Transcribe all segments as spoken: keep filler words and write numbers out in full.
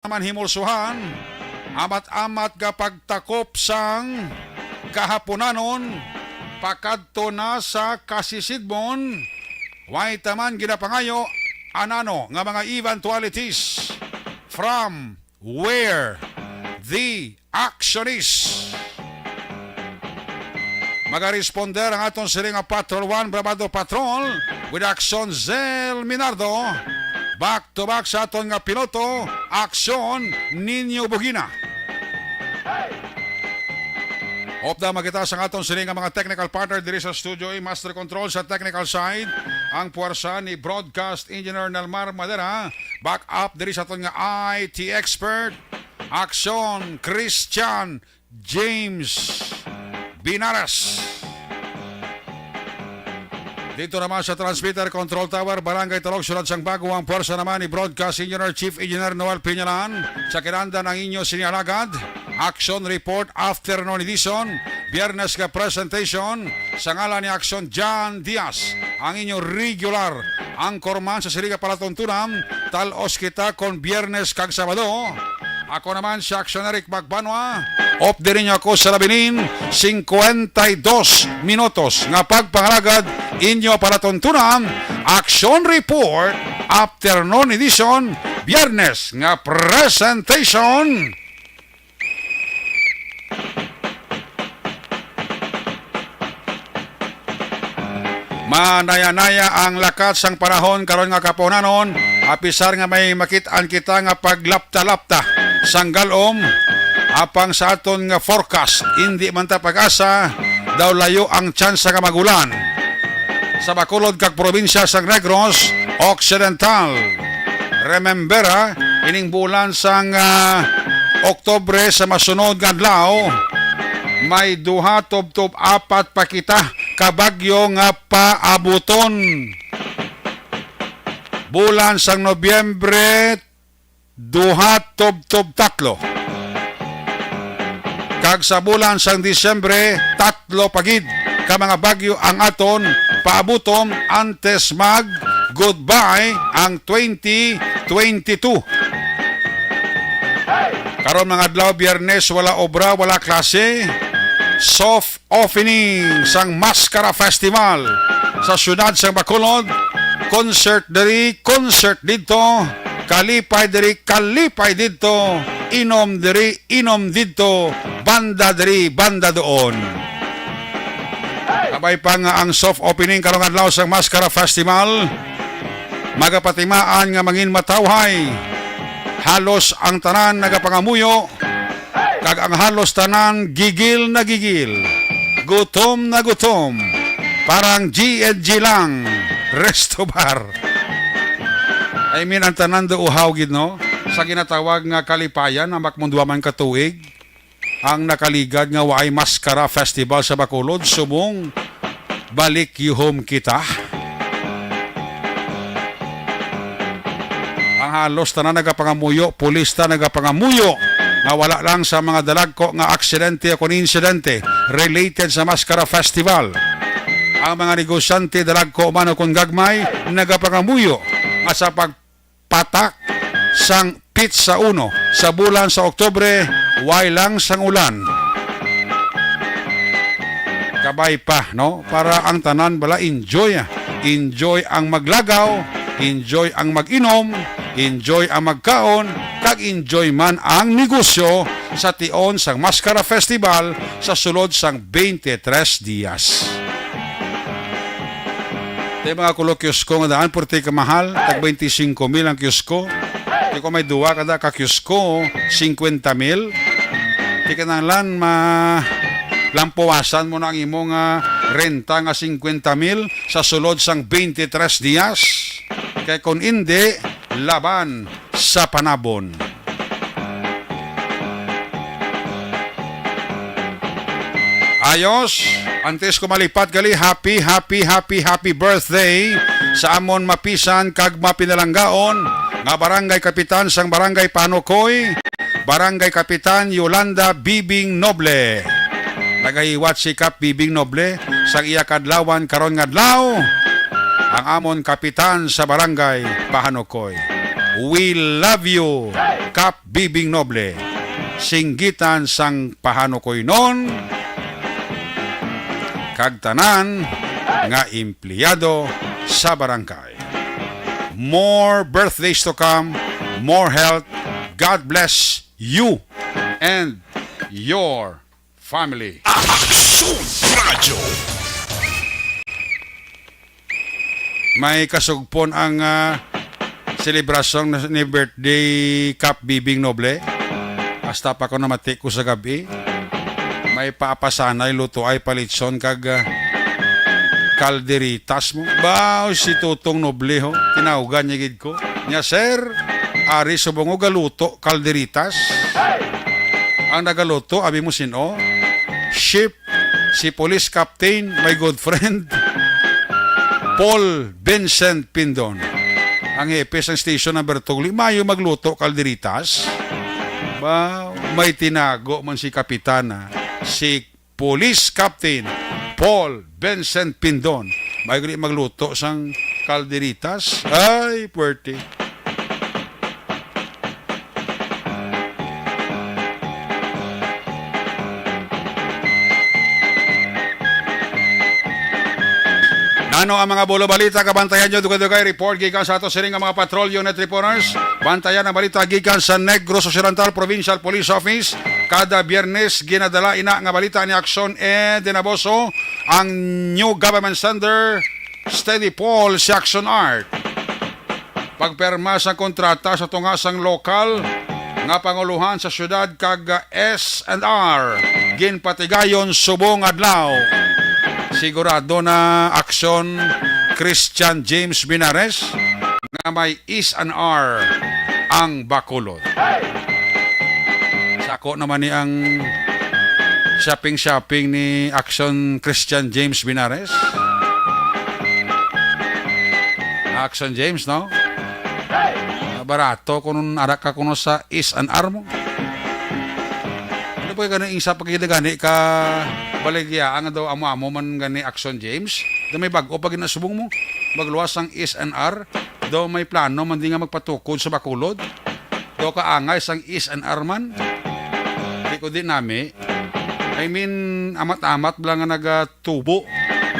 naman himulsuhan, amat-amat nga pagtakop sang kahapunanon pakadto na sa kasisidmon. Way taman ginapangayo anano nga mga eventualities from where the action is. Magaresponder ang aton sini nga Patrol One Bravado Patrol with Action Zel Minardo. Back to back sa aton nga piloto, Action Niño Bugina. Upda makita sa aton sini nga mga technical partner diri sa studio, eh, master control sa technical side, ang puwersa ni broadcast engineer Nelmar Madera. Back up diri sa aton nga I T expert, Action Christian James Binaras. Dito naman sa transmitter control tower, Barangay Talog, Syudad sang Bago, ang pwersa naman ni Broadcast Engineer Chief Engineer Noel Piñalan. Sa kinanda ng inyo sini alagad, Action Report Afternoon Edition, Biyernes nga presentation, sa ngalan ni Action John Diaz, ang inyo regular anchorman sa sini nga palatuntunan. Tal-os kita kon Biyernes kag Sabado. Ako naman si Action Eric Magbanwa. Op diri niyo ako sa Labilin, cincuenta y dos minutos nga pagpangalagad, inyo palatuntunan, Action Report, Afternoon Edition, Biyernes nga presentation. Manaya-naya ang lakat sang panahon karon nga kapunanon, apisar nga may makit-an kita nga paglapta-lapta sang galom, apang sa aton nga forecast, indi man ta pag-asa, daw layo ang tsansa nga magulan sa Bacolod kag probinsya sang Negros Occidental. Remember, ha, ining bulan sang, ah, Oktubre sa masunod nga adlaw, may duha tubtob apat pa kita ka bagyo nga paabuton. Bulan sang Nobyembre, duha tubtob tatlo. Kag sa bulan sang Disyembre, tatlo pa gid ka mga bagyo ang aton paabuton antes mag goodbye ang twenty twenty-two. Karon mga adlaw, Biyernes, wala obra, wala klase. Soft opening sang Mascara Festival sa siyudad sang Bacolod. Concert diri, concert didto, kalipay diri, kalipay didto, inom diri, inom didto, banda diri, banda doon. Kabay pa nga ang soft opening karong adlaw sang Mascara Festival, magapatimaan nga mangin matawhay. Halos ang tanan nagapangamuyo, kag ang halos tanan gigil na gigil, gutom na gutom. Parang G and G lang, resto bar. I mean, ang tanan do uhaw gid, no? Sa ginatawag nga kalipayan, ang makmunduaman ka tuig, ang nakaligad nga waay Mascara Festival sa Bacolod, subong balik yuhom kita. Ang halos tanan nagapangamuyo, pulista nagapangamuyo nga wala lang sa mga dalagko nga aksidente o kon insidente related sa Mascara Festival. Ang mga negosyante, dalagko man o kon gagmay, nagapangamuyo nga sa pagpatak sang Petsa Uno sa bulan sa Oktubre, way lang sang ulan. Kabay pa, no? Para ang tanan bala enjoy, ah. Enjoy ang maglagaw, enjoy ang mag-inom, enjoy ang magkaon, kag enjoy man ang negosyo sa tion sang Mascara Festival sa sulod sang twenty-three Diaz. Tay mga kulo kiosko nga daan, purti ka mahal, tag twenty-cinco mil ang kiosko. Di ko may duwa kada ka kiosko, cincuenta mil. Di kinahanglan ma-, lampuwasan mo na ang imo nga renta nga cincuenta mil sa sulod sang twenty-three Diaz. Kay kung indi, laban sa panabon. Ayos, antes ko malipat gali, happy, happy, happy, happy birthday sa amon mapisan kag mapinalanggaon nga barangay kapitan sang Barangay Panukoy, Barangay Kapitan Yolanda Bibing Noble. Nagahiwat si Kap Bibing Noble sang iya kadlawan karon nga adlaw, ang amon kapitan sa Barangay Pahanukoy. We love you. Kap Bibing Noble, singgitan sang pahanukuynon kag tanan nga empleyado sa barangay. More birthdays to come, more health. God bless you and your family. Aksyon Radio. May kasugpon ang, ah, selebrasyon ni birthday Kap Bibing Noble. Hasta pa ko namati ko sa gabi. May paapasanay, luto ay palitson kag, ah, kalderitas mo. Bao si Tutong Noble ho. Tinawgan niya gid ko. Nya, "Sir, ari subong ko galuto kalderitas." Ang nagaluto, abi mo sino? Chief, si Police Captain, my good friend, Paul Vincent Pindon. Ang hepe sang station number two, maayo magluto kalderitas. Ba, may tinago man si Kapitana, si Police Captain Paul Vincent Pindon. Maayo gali magluto sang kalderitas. Ay, puwerte. Nano ang mga bulo balita? Kabantayan nyo, dugay-dugay report gikan sa ato sining nga mga patrol unit reporters. Bantayan ang balita gikan sa Negros Occidental Provincial Police Office. Kada Biyernes, ginadala ina nga balita ni Aksyon Ed Dinaboso, ang new government sender, Steady Paul, si Aksyon Art. Pagpirma sang kontrata sa tunga sang lokal nga pangulohan sa siyudad kag S and R, ginpatigayon subong adlaw. Sigurado na aksyon Christian James Binares nga may S and R ang Bacolod. Sako naman ni ang shopping-shopping ni Action Christian James Binares. Action James, no? Ah, barato kung ara ka kuno sa S and R mo. Ano po yung gani, isa pa gid gani ka baligya ang daw amo-amo man gani Action James? Daw may bag-o pa ginasubong mo. Magluwas ang S and R. Daw may plano man di nga magpatukod sa Bacolod. Daw kaangay sang S and R man. Di ko di nami. I mean, amat-amat lang nga nagatubo,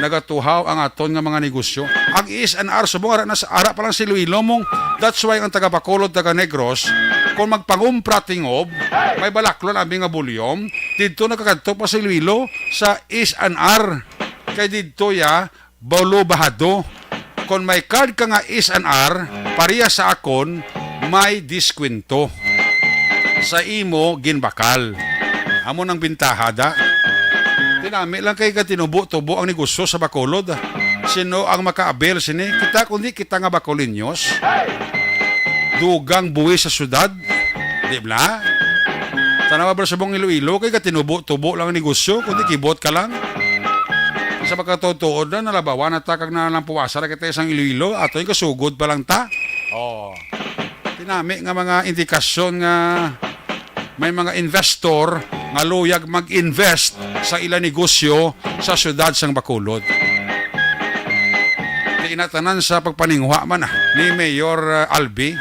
nagatuhaw ang aton nga mga negosyo. Ang S and R subong ara na sa, ara pa lang si Iloilo mong. That's why ang taga Bacolod, taga Negros, kung magpangumpra tingob, may balaklon abi nga bulyom, didto nagakadto pa si Iloilo sa S and R. Kay didto ya, Bolo Bahado. Kon may card ka nga S and R, pareha sa akon, may diskwento sa imo ginbakal. Amo nang bintaha da. Tinami lang kay gatinubo-tubo ang negosyo sa Bacolod. Sino ang maka-avail sini? Kita, kundi kita nga Bacoleños. Dugang buhi sa syudad. Di ba? Tanawa ba subong Iloilo kay gatinubo-tubo lang ang negosyo, kundi kibot ka lang. Sa pagkatutuod na, nalabawan na ta kag nalampuwasan na kita sang Iloilo, ato yung kasugod pa lang ta. Oh. Tinami nga mga indikasyon nga may mga investor nga luyag mag-invest sa ila negosyo sa siyudad sang Bacolod. Di ina tanan sa pagpaninguha man, ah, ni Mayor, ah, Albi.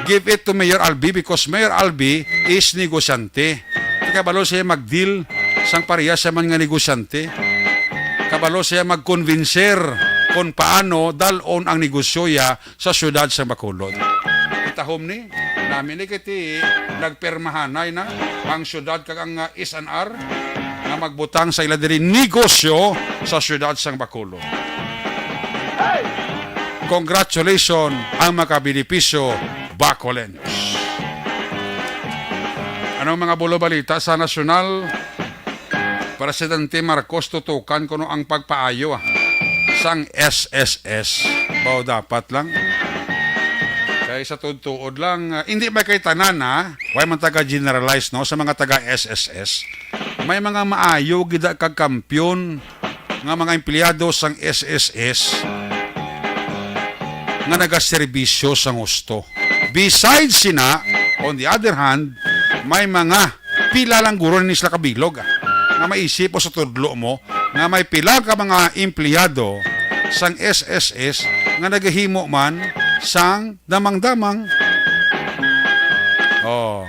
Give it to Mayor Albi because Mayor Albi is negosyante. Kabalo siya mag-deal sang pareha siya man nga negosyante. Kabalo siya magkonvinser kung paano dal-on ang negosyo ya sa siyudad sa Bacolod. Itahom ni, nami ni kiti nagpermahanay na ang siyudad kag ang, ah, S and R nga magbutang sa ila diri negosyo sa siyudad sang Bacolod. Congratulations ang makabenepisyo Bacoleños. Anong mga bulo balita sa nasyonal? Presidente Marcos tutukan kuno ang pagpaayo, ah, sang S S S. Bao dapat lang. Kay sa tuod-tuod lang, ah, hindi may kay tanan, ha? Way man taga-generalize, no, sa mga taga-S S S. May mga maayo gid kag kampiyon nga mga empleyado sang S S S nga nagaserbisyo sang husto. Besides sina, on the other hand, may mga pila lang guro ni sila kabilog, ah, nga maisip o sa tudlo mo nga may pila ka mga empleyado sang S S S nga nagahimo man sang damang-damang Oh.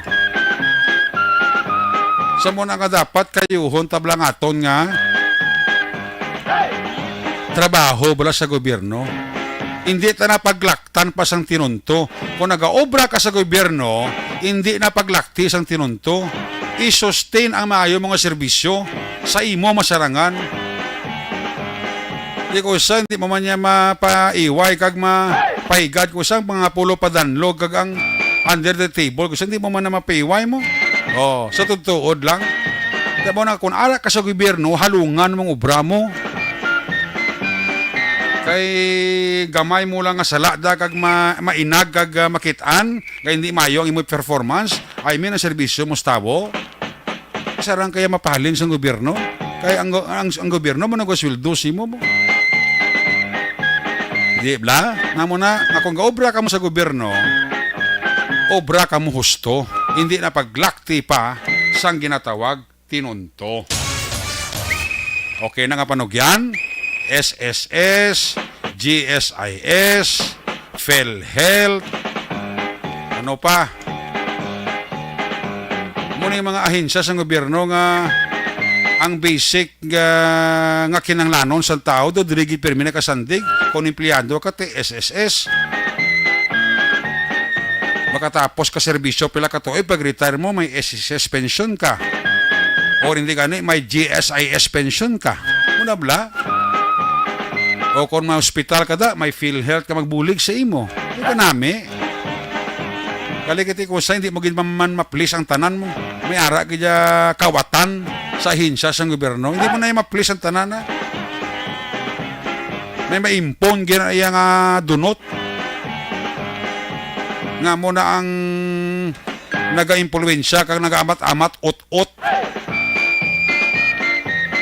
Sa mo na nga dapat kayuhon tablangaton nga trabaho bala sa gobyerno. Hindi ta na paglaktan pa sang tinunto. Kung nagaobra ka sa gobyerno, hindi na paglakti sang tinunto. I-sustain ang maayo mo nga serbisyo sa imo masarangan. Di ko sa, hindi mo man niya mapaiway kag mapahigad ko sa mga pulo padanlog kag ang under the table ko sa, hindi mo man na mapaiway mo. Oh, sa tutuod lang. Di mo na, kung ara ka sa gobyerno, halungan mong obra mo. Kay gamay mo lang nga sala da kag ma-, mainag kag, ah, makit-an, kay hindi mayo ang imo performance. I mean, ang serbisyo mo sa tawo. Sarang kaya mapahalin sang gobyerno? Kay ang go-, ang, ang gobyerno mo nagwasweldo simo mo. Di bla? Nga mo na, nga kung gaobra ka mo sa gobyerno, obra ka mo husto, hindi na paglakti pa sang ginatawag tinunto. Okay na nga panugyan, S S S, G S I S, PhilHealth, ano pa? Muna yung mga ahensya sa gobyerno nga ang basic nga, nga kinahanglanon sa tao do diri gid pirmi nakasandig kung empleyado ka ti S S S. Makatapos ka serbisyo, pila ka tuig, pag-retire mo, may S S S pension ka. O hindi gani, may G S I S pension ka. Muna bla? O kung may hospital ka da, may PhilHealth ka magbulig sa imo. Di ka nami. Kalikiti ko sa hindi mo gid man ma-please ang tanan mo. May ara gid ya kawatan sa ahensya sang gobyerno. Hindi mo na ma-please ang tanan, ha? May maimpon gid iya nga dunot. Nga mo na ang nagaimpluwensya kag nagaamat-amat, ot-ot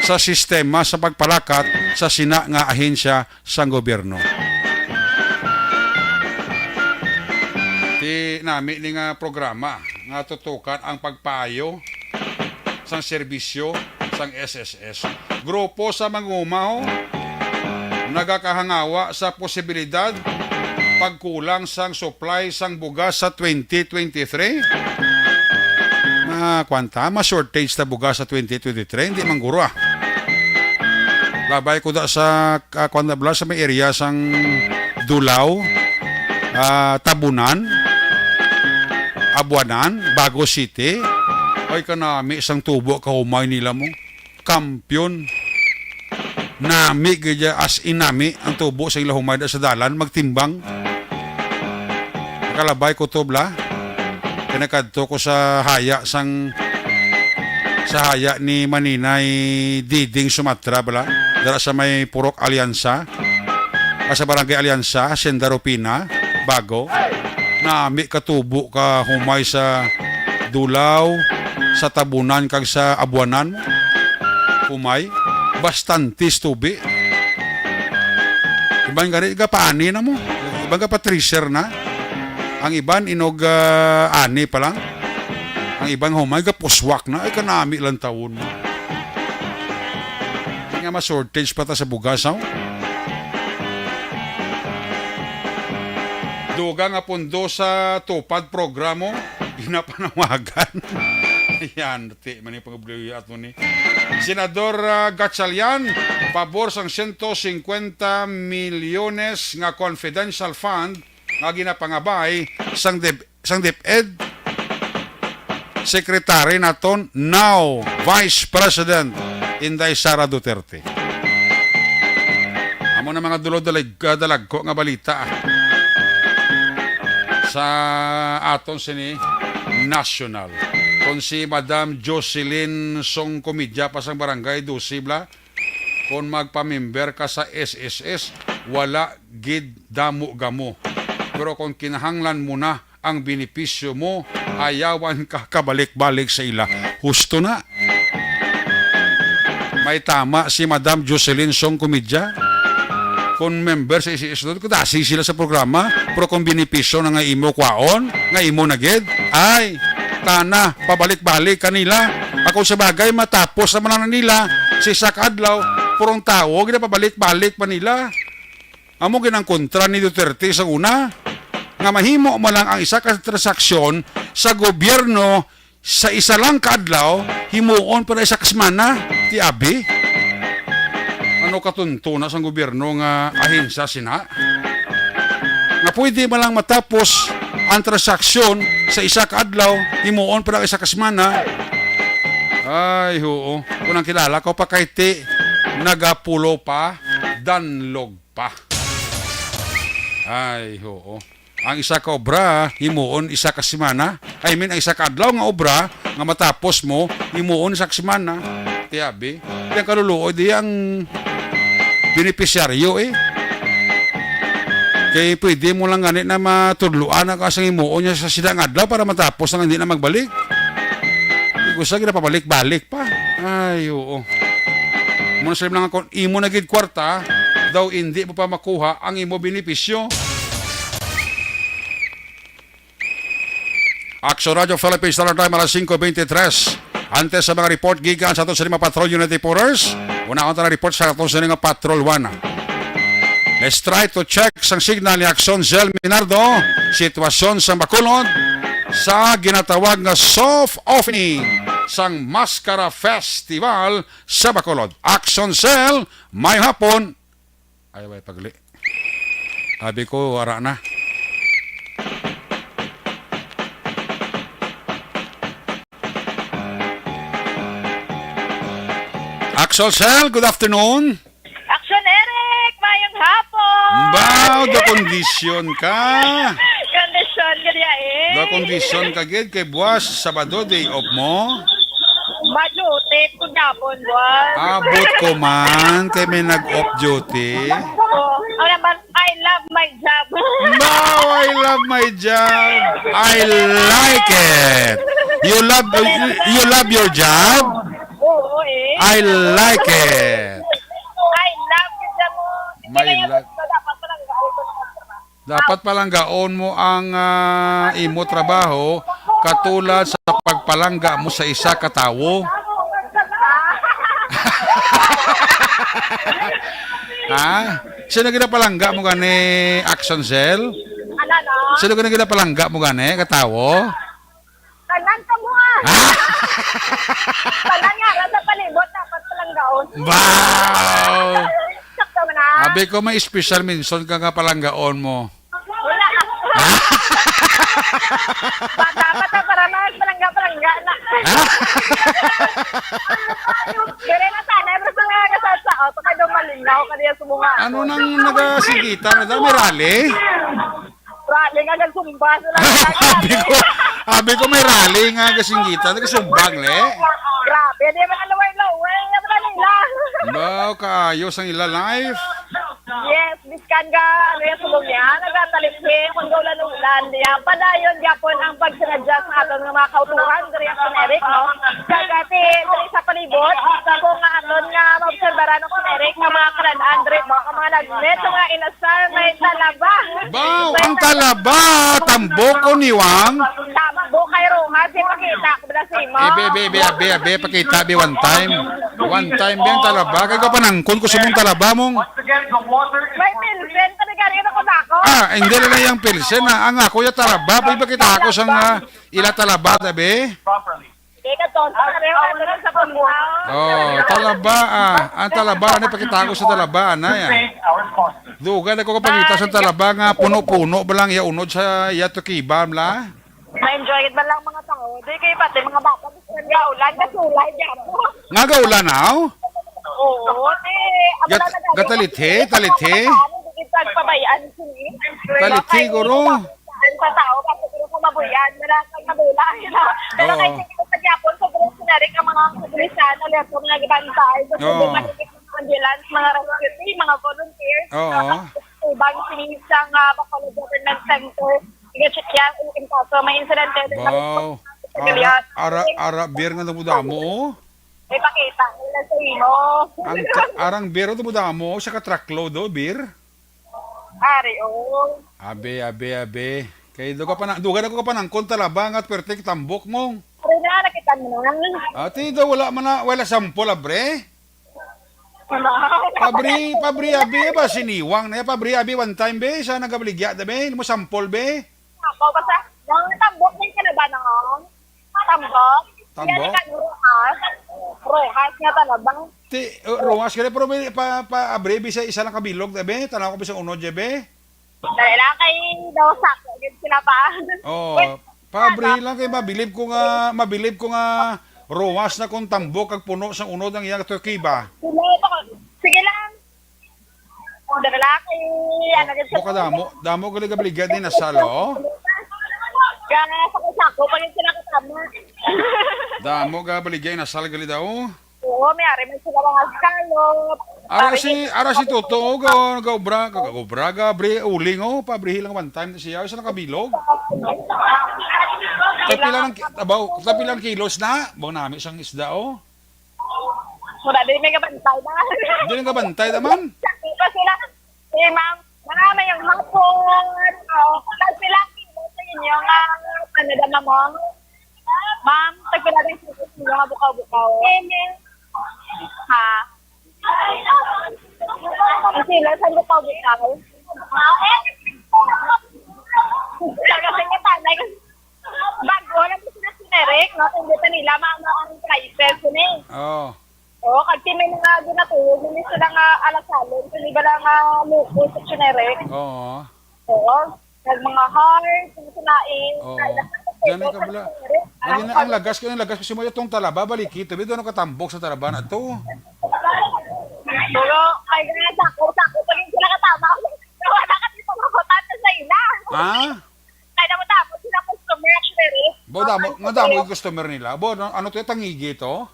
sa sistema sa pagpalakat sa sina nga ahensya sang gobyerno. Ti nami ni nga programa nga tutukan ang pagpayo sang serbisyo sang S S S. Grupo sa mangumaho nagakahangawa sa posibilidad pagkulang sang supply sang bugas sa twenty twenty-three. Ma, kwanta, ma-shortage ta bugas sa twenty twenty-three, hindi man guro, ah. Labay ko da sa, ah, kwan na bala sa may area sang Dulaw, ah, Tabunan, Abuanan, Bago City. Ay, kanami sang tubo kahumay nila mo. Kampiyon. Nami gid ya, as in nami ang tubo sa ila humay da sa dalan, magtimbang. Nakalabay ko to, bla. Kinakadto ko sa haya sang, sa haya ni Maninay Diding Sumatra, bala. Dala sa may Purok Alianza, ah, sa Barangay Alianza, Hacienda Rupina, Bago. Nami ka tubo ka humay sa Dulaw, sa Tabunan, kag sa Abuanan. Humay, bastantes tubi. Iban gani, gapaani na mo. Iban gapa-thresher na. Ang iban, inog, ah, ani pa lang. Ang iban, humay, gapuswak na. Ay, kanami lang taon. Nga ma-shortage pa ta sa bugas, oh. Dugang nga pundo sa TUPAD programo, ginapanawagan. Ayan, ti, man yung pag-, ato ni Senador, ah, Gatchalian, pabor sang siyento singkwenta milyones nga confidential fund nga ginapangabay sang Dep-, sang DepEd, Secretary naton, now Vice President Inday Sara Duterte. Amo na mga dulod dalag-, dalagko nga balita, ah, sa aton sini national. Kon si Madam Jocelyn Song Comidya pa sang Barangay Dose, bla, kon magpamember ka sa S S S, wala gid damo gamo. Pero kung kinahanglan mo na ang benepisyo mo, ayawan ka kabalik-balik sa ila. Husto na. May tama si Madam Jocelyn Song Comidya. Kung member sa S S S, dati sila sa programa, pero kung benepisyo na nga imo kwaon, nga imo na gid, ay, kana, pabalik-balik kanila. Ako sa bagay, matapos naman na nila si isa ka adlaw, pero ang tawo, ginapabalik-balik pa nila. Amo gid ang kontra ni Duterte sa una. nga mahimo mo lang ang isa ka transaksyon sa gobyerno sa isa lang ka adlaw, himuon pa na isa ka semana, ti abi. Ano katunto na sang gobyerno nga ahensya sina? Nga pwede man lang matapos ang transaksyon sa isa ka adlaw, himuon pa na isa ka semana. Ay, oo. Kung ang kilala ko pa kay ti, nagapulo pa, danlog pa. Ay, oo. Ang isa ka obra, himuon isa ka semana. I mean, ang isa ka adlaw nga obra nga matapos mo, himuon isa ka semana. Ti abi, yang kaluluoy di ang benepisyaryo eh. Kay pwede mo lang gani na matudloan na ka sang himuon niya sa sida nga adlaw para matapos na hindi na magbalik. Di ko sa ginapabalik-balik pa. Ay, oo. Mo na sila lang kung imo na gid kwarta, daw hindi mo pa makuha ang imo benepisyo. Action Radio Philippines, Standard Time, alas singko bente tres. Antes sa mga report gikan sa ato sa mga patrol unit reporters, unahon ta na report sa ato sa mga patrol one. Let's try to check sang signal ni Action Zell Minardo, sitwasyon sa Bacolod sa ginatawag nga soft opening sang Mascara Festival sa Bacolod. Action Zell, may hapon. Ay, way pagli. Abi ko, ara na. Action Zell, good afternoon. Action Eric, mayong hapon. Baw, da kondisyon ka. Kondisyon ka diya eh. Da kondisyon ka gid kay buwas Sabado day off mo. Maduty ko gapon, boss. Abot ko man kay may nag-off duty. Oh, ano naman, I love my job. Baw, I love my job. I like it. You love you love your job? Oo eh. I like it. I love you, Jamo. Hindi My kaya love. Dapat pala ang gaol ko ng trabaho. Dapat palanggaon mo ang ah, imo trabaho katulad sa pagpalangga mo sa isa ka tawo. Ha? Sino ginapalangga mo gani, Action Cell? Ano, no? Sino gani ginapalangga mo gani, katawo? Tanan ka mo, ah. Ha? Tanan nga, ra sa palibot, dapat palanggaon. Wow! Sakto man, ah. Abi ko, may special mention ka nga palanggaon mo. Wala. Bata pa ta para mas palangga-palangga na. Ha? Dire na sana, pero sa nga nasa sa auto, kay daw malingaw ka diya sa mga Ano nang nagasigita na daw? May rally? Rally nga nagsumba sila. Abi ko, abi ko may rally nga gasinggita, nagasumbang, le. Grabe, di man alaway-laway, ang Manila. Ba, kaayos ang ila life. Yes, biskan ga, ano yung sulong niya, nagatalikhi, kung gaulan-ulan niya. Padayon, gyapon ang pagsinadya sa aton nga mga kautuhan, diri sa Eric, no? Kagati, diri sa palibot, kung nga aton nga maobserbaran, no, sa Eric, ang mga kalan-an, diri, no? Ang mga nagnet, ang mga inasal, may talaba. Baw, ang talaba, tambok o niwang? Tambok kay Rojas, ipakita ko na sa imo. Ibe, ibe, ibe, abe, abe, pakita, be, one time. One time, be, ang talaba. Kay ko panangkon ko sa mong talaba mong. May pilsen, kani gani na ko nako. Ah, hindi na lang yung pilsen, ah. Ang ako, yung talaba, be, pakita ako sa nga ila talaba, tabi. Di ka tonto, pareho ka dun sa pagbuhaw. Oh, talaba, ah. Ang talaba, ano, pakita ko sa talaba, anay, ah. Dugay na ko kapangita sa talaba nga puno-puno ba lang iya unod sa iya tukiban, la? Ma-enjoy it ba lang mga tao? Di kay pati mga bata, gusto nang gaulan, kasulay, gyapon. Nga gaulan, aw? Oo, di, amo Gat-, na nag- gatalithi, talithi. Di kita pabayaan, sini. Talithi, guro. Ang sa tao, kasi siguro kung mabuyan, wala kang mabula, you know? Pero Oo. Kay sige, sa gyapon, sa Dictionary, ang mga kapulisan, alerto, mga gibantay. So, Oo. Dumating ang ambulance, mga rescue team, mga volunteers, Oo. Mga ubang sining sa nga Bacolod Government Center. Sige, check yan. Kung kaso, may insidente. Wow. Sige, Ara, yan. Ara, ara, beer nga nabudamo, oh. May pakita. Wala sa imo. Ang ka-, arang beer, nabudamo, oh. Sa ka-truckload, oh, beer. Ari, oh. Abe, abe, abe. Kay duga pa na, duga na ko ka panangkon talaba nga perti tambok mo. Ari na, nakita mo na. Ate, daw wala man na, wala sample, abre. Wala. Pabri, pabri, abi, ba, siniwang na, pabri, abi, one time, be, sa nagabaligya, da, be, mo sample, be. Ako, basta, nang tambok din ka na ba, no? Tambok? Tambok? Yan ang rojas. Rojas nga talaba. Ti, uh, rojas ka na, pero may pa, pa abre, bisa isa lang kabilog, tabi? Tanaw ko bisa unod, Jebe? Dali lang, kay daw sako, yun sila pa. Oo. Wait, Pabrihi lang kay mabilib ko nga, mabilib ko nga rowas na kung tambok kag puno sang unod ang iyang tukiba. Sige lang. Dala kay, ano, Bukadamo, damo gali gabaligya ni Nasal, oh. Gana sa sako pa yung pinakatama. Damo gabaligya ni Nasal gali daw. Oo, may ari man sila mga scallop. Ara si, ara si Toto, oh, ga, gaobra, ga, gaobra, ga, bre, uling, oh, pabrihi lang one time na siya, isa lang kabilog. Tagpila ng ki-, abaw, tagpila ng kilos na? Bang nami sang isda, oh. Wala din may kabantay na. Hindi lang kabantay naman. Sakto pa sila. Eh, ma'am, mga mayong hapon. Oh, tagpila ang kilo sa inyo nga, ano, dama mo? Ma'am, tagpila ang kilo sa inyo nga bukaw-bukaw? Ha? Ang kilo sa bukaw-bukaw? Talaga sa inyo, tanay. Bago lang po sila generic, no? Kung dito nila, ma-, ma-, ang prices, yun eh. Oo. Oo, kag may mga ginatulog, hindi sila nga alasalon, hindi ba lang nga lupos sa generic? Oo. Oo. Nag mga heart, yung sinain, Oo. kaya lang sa Gani ka pala. generic. Lagi na ang lagas, kaya ang lagas kasi mo itong talaba, baliki, tabi doon ang katambok sa talaba na to. Pero, ay, ganyan, sako, sako, pag yung sila katama, wala ka dito mabutan sa ila. Ha? Kaya mo tapos sila customer, actually. Bo, damo, nga damo yung customer nila. Bo, ano, ano to, tangigi to?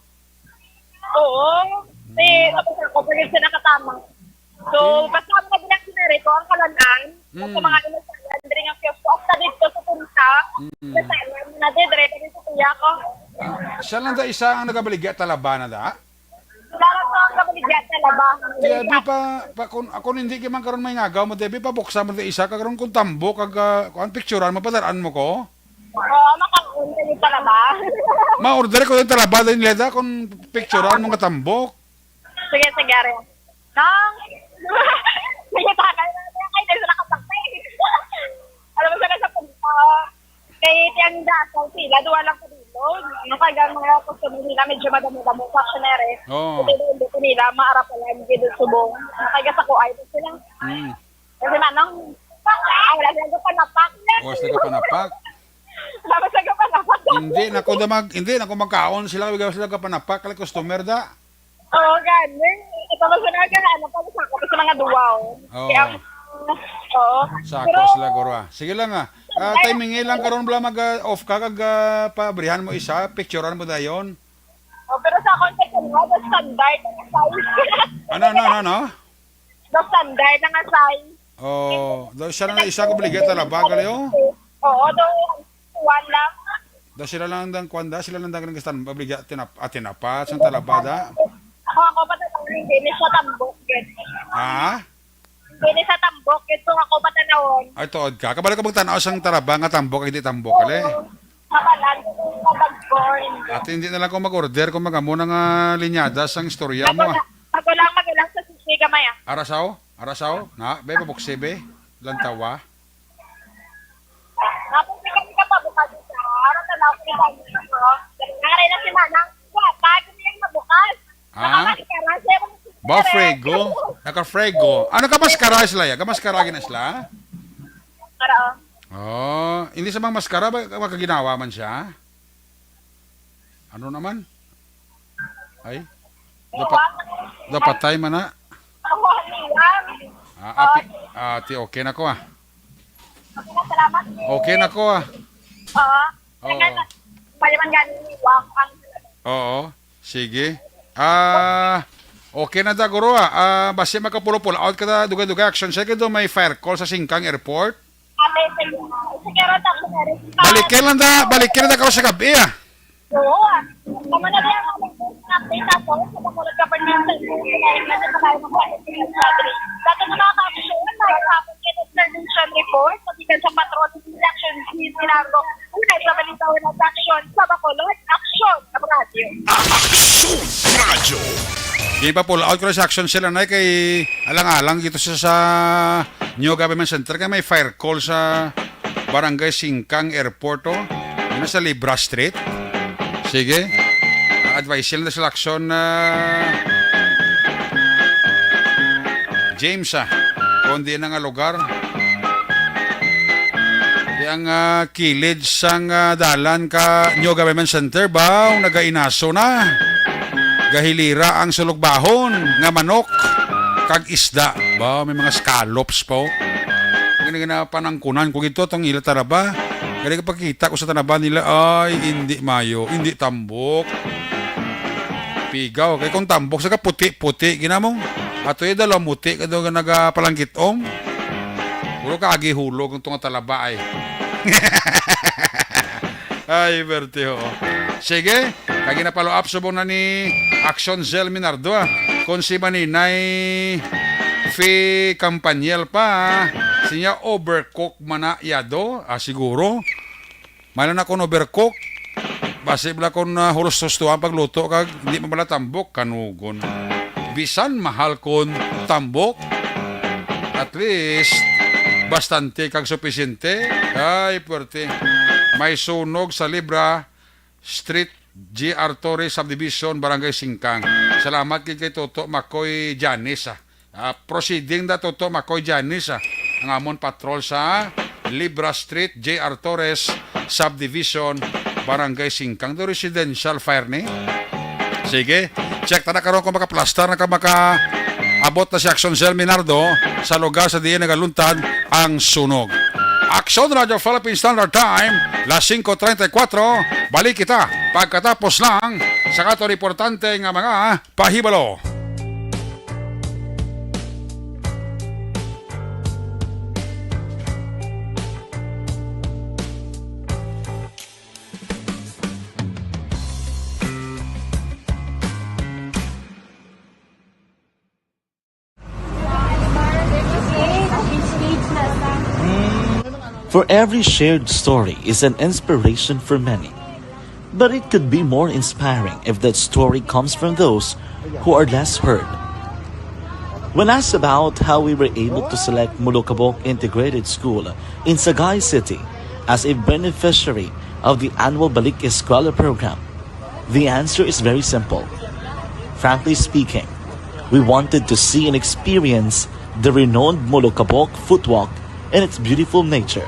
Oo. Si, tapos ako, pag yung sila katama. So, Mm. basta ang naging scenario ko, ang kalanaan, Mm. sa mga inusayan, diri nga kiosk, sa dito, sa punta, Mm. sa Thailand, na di, dire, dito sa tuya ko. Ah, siya lang da isa ang nagabaligya, talaba na da? Wala lang sa nagabaligya, talaba. Kaya di pa, pa, kung, ako hindi ka man karon may ngagaw mo, Debbie, pabuksa mo da isa, ka karon kung tambok, kag, ah, kung picturean mo, padaraan mo ko? Oo, makakuha ka yung talaba. Ma-order ko yung talaba din, Leda, kung picturean mo nga tambok. Sige, sige, are. Nang, sige, tagay na niya. Ay, dahil sa nakapagpay. Alam mo, sa nasa punta, kay tiyang dasal sila, duwa lang sa bilog. Ano kaya ang mga customer nila, medyo madamo-damo sa action, are. Oo. Kasi doon, dito nila, maarapalan, dito subong. Ano kaya sa kuay, sila. Mm. Kasi manong, ah, wala sila sa panapak. Wala sila sa panapak. Wala sila sa panapak. Hindi na ko da mag-, hindi na ko magkaon sila, wala sila ka panapak, kay customer da. Oo, gani. Ito ba sila ka, ano pa, sa, sa mga duwaw. Oo. Kaya, oo. Sako Pero, sila, guro, ah. Sige lang, ah. Ah, ay, timing lang karon bala mag, ah, off ka, kag, ah, paabrihan mo isa, picturean mo dayon. Oh, pero sa akong sa kanya, the standard na size. Ano, ano, ano, ano? The standard na nga size. Oh, daw siya lang isa ka baligya talaba, gali, oh. Oo, daw one lang. Daw sila lang dang kwan da, sila lang dang nagstand-, baligya tinap-, ah, tinapa, sang talaba da. Ako, ako pa talaga, hindi ni siya tambok, gid. Ha? Hindi ni siya tambok, gid, kung ako pa tanawon. Ay, tuod ka. Kabalo ka bang tanaw sang talaba nga tambok, hindi tambok, ali? Oo. Kabalan, kung mabagborn. At hindi na lang ko mag-order kung magamo na nga linyada sang istorya mo, ah. Ako lang, ako lang sa sushi gamay, ah. Arasaw? Arasaw? Na, be, pabuksi, be. Lantawa. Tapos, may kami ka pa bukas isa. Araw na lang, kung saan mo. Nangaray na si Manang. Wa, bago niya mabukas. Ha? Nakamaskara siya. Ba, Frego? Naka-Frego. Ah, nagkamaskara sila, ya? Kamaskara gina sila? Para, oh. Oh, hindi sa mga maskara ba, makaginawa man siya? Ano naman? Ay, dapat, dapat tayo man na. Ah, api, ati, okay na ko, ah. Okay na, salamat. Okay na ko, ah. Oo. Oo. Pwede man gani, walk ang Oo. Sige. Ah, okay na da, guro, ah. Ah, basi makapulo-pull out ka da, dugay-dugay action. Sige, do may fire call sa Singkang Airport. Ate, sige. Sige, Rota, sige. Balikin lang da, balikin lang da ka sa gabi, ah. Oo, ah. Tama na rin ang update ako sa Bacolod Government Center. Sa layo ng Bacolod Government Center. Dato na mga kaaksyon, may hapon kayo observation report, magikan sa Patrol Action Team Sinargo. Ang kahit sa balita, walang action sa Bacolod, action sa radyo. Action Radyo. Di pa pull out ko sa action sila na kay alang-alang dito sa, sa New Government Center kay may fire call sa Barangay Singkang Airport, oh. Yun na sa Libra Street. Sige. Advice lang sa Lacson, ah, James, ah. Kung di na nga lugar. Di ang, ah, kilid sang, ah, dalan ka New Government Center ba? Nagainaso na. Gahilira ang sulugbahon nga manok kag isda. Ba, may mga scallops pa, oh. Gani nga panangkunan ko gito, tong ila taraba. Gani kapagkita ko sa taraba nila, ay, hindi mayo, hindi tambok. Pigaw. Kay kung tambok, sa puti-puti, ginamong. Ato yung dalaw muti, ka daw nagapalangkitom. Puro ka agi hulog ang tunga talaba, ay. Ay, berte, ho. Sige, kagi na follow up subong na ni Action Zell Minardo, ah. Kung si Maninay Fi Campaniel pa, ah. Sinya overcook man na yado, ah, siguro. May na kung overcook. Basi bala kung, ah, hulos-hustuhan pagluto kag hindi man bala tambok, kanugon. Bisan mahal kon tambok, at least, bastante kag supisyente. Ay, puwerte. May sunog sa Libra Street, G R Torres Subdivision, Barangay Singkang. Salamat gid kay Toto Makoy Janice, ah. Ah, proceeding da, Toto Makoy Janice, ah, ang amon patrol sa Libra Street, J R Torres Subdivision, Barangay Singkang. Do residential fire ni. Sige, check ta na karon kung makaplastar na ka, makaabot na si Action Cell Minardo sa lugar sa diin nagaluntad ang sunog. Action Radio Philippine Standard Time, las singko treinta y cuatro. Balik kita pagkatapos lang sa kato importante nga mga pahibalo. For every shared story is an inspiration for many. But it could be more inspiring if that story comes from those who are less heard. When asked about how we were able to select Molokabok Integrated School in Sagay City as a beneficiary of the annual Balik Eskwela program, the answer is very simple. Frankly speaking, we wanted to see and experience the renowned Molokabok Footwalk and its beautiful nature.